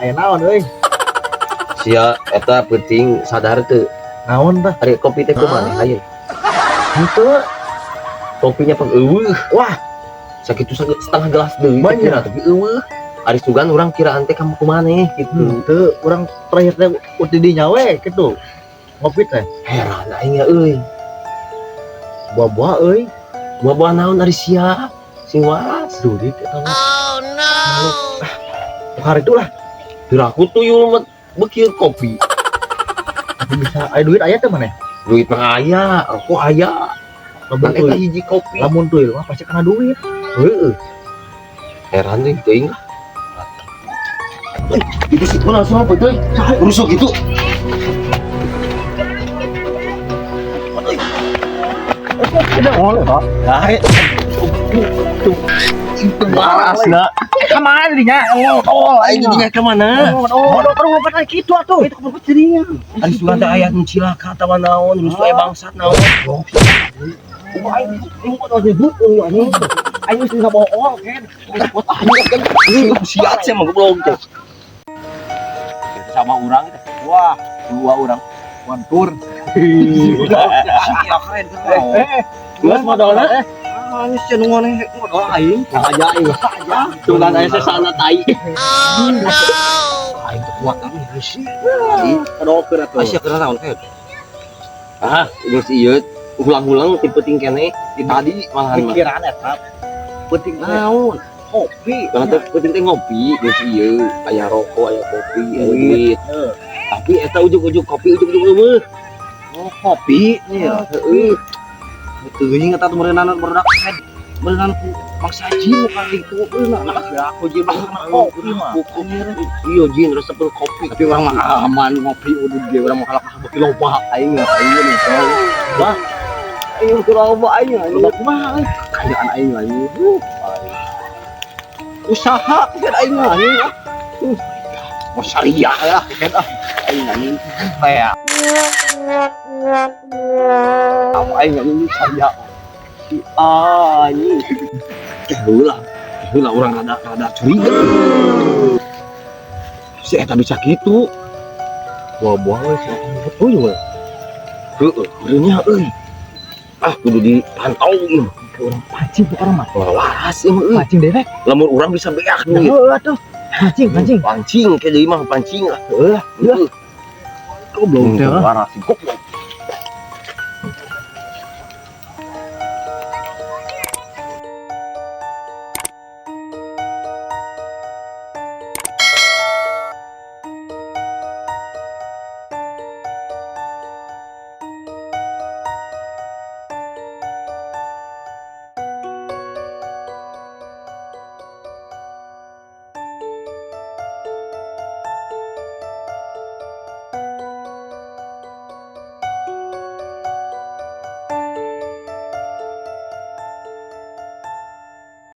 Aya naon euy? Sia eta penting sadar teu? Naon tah? Ari kopi teh kumaha lain? Henteu. Kopinya pang eueuh. Wah, sakitu setengah gelas deui Banyak. Kira tapi eueuh. Ari sugan urang kiraan teh kamu kumaha gitu. Henteu, urang terakhir teh uti di nyawe gitu. Ngopi teh. Heran aing ya euy. Buah-buah euy. Buah-buah naon ari sia? Sing waras. Duit eta mah. Oh no. Tukar itu lah. Piraku tuyul mah beuki kopi. Tapi bisa aya duit aya teh maneh? Duit mah aya, rokok aya. Lamun Ngan eta tuyul, hiji kopi. Lamun tuyul mah pasti kena duit. Heeh. Heran deui teuing lah. Eh, itu sih langsung apa tuh? Rusuh gitu. Udah oleh, Pak. Nah, itu waras na. Kemana dinya? Oh, aing jadinya kemana? Oh, perlu lompat gitu atuh. Itu kudu jadinya. Ari sugan teh aya nu cilaka atawa naon, rusuh aya bangsat naon. Aing aing kok ribut euy anjing. Aing geus bisa bohong kan. Siat sih mah goblok teh. Sama urang teh. Wah, Dua orang. one tour. Sia keren keren. Eh, Geus modalna? ah, ini sih nu ngone modal aing. Nah aja aing. Aja. Sugan aya sesana tai. Aing teh kuat kami sih. Aduh, atuh. Asia kena naon kayak. Ah, geus ieu ulang-ulang ti penting keneh ti tadi malahan mah. Pikiran eta penting Naon? Kopi. Karena teh penting teh ngopi geus ieu aya rokok, aya kopi, aya duit. Heeh. Tapi eta ujug-ujug kopi ujug-ujug eueuh. Oh, kopi nih ya. Heeh. Teuing eta tuh meureunan barudak meureunan ku maksa jin kali itu eueuh nah aku jin mah kopi mah. Iya jin resep kopi. Tapi urang mah aman ngopi udud ge urang mah kalak beuki loba aing mah aing nih. Wah. Aing beuki loba aing anjing. Loba kumaha euy? Kayaan aing anjing. Usaha kan aing mah anjing. Mau syariah ya kan ah aing anjing. Kayak apa aing anjing syariah. Si anjing. Heula. Heula urang rada-rada curiga. Si eta bisa kitu. Buah-buah we si eta euy we. Heeh, meureunnya euy. Ah, kudu dipantau ieu. Urang pancing tuh orang mah. Waras ieu mah euy. Pancing dewek. Lamun urang bisa beak duit. Heeh atuh. Pancing, pancing. Pancing ke deui mah pancing lah. Heeh. Heeh. Goblok teh. Waras goblok.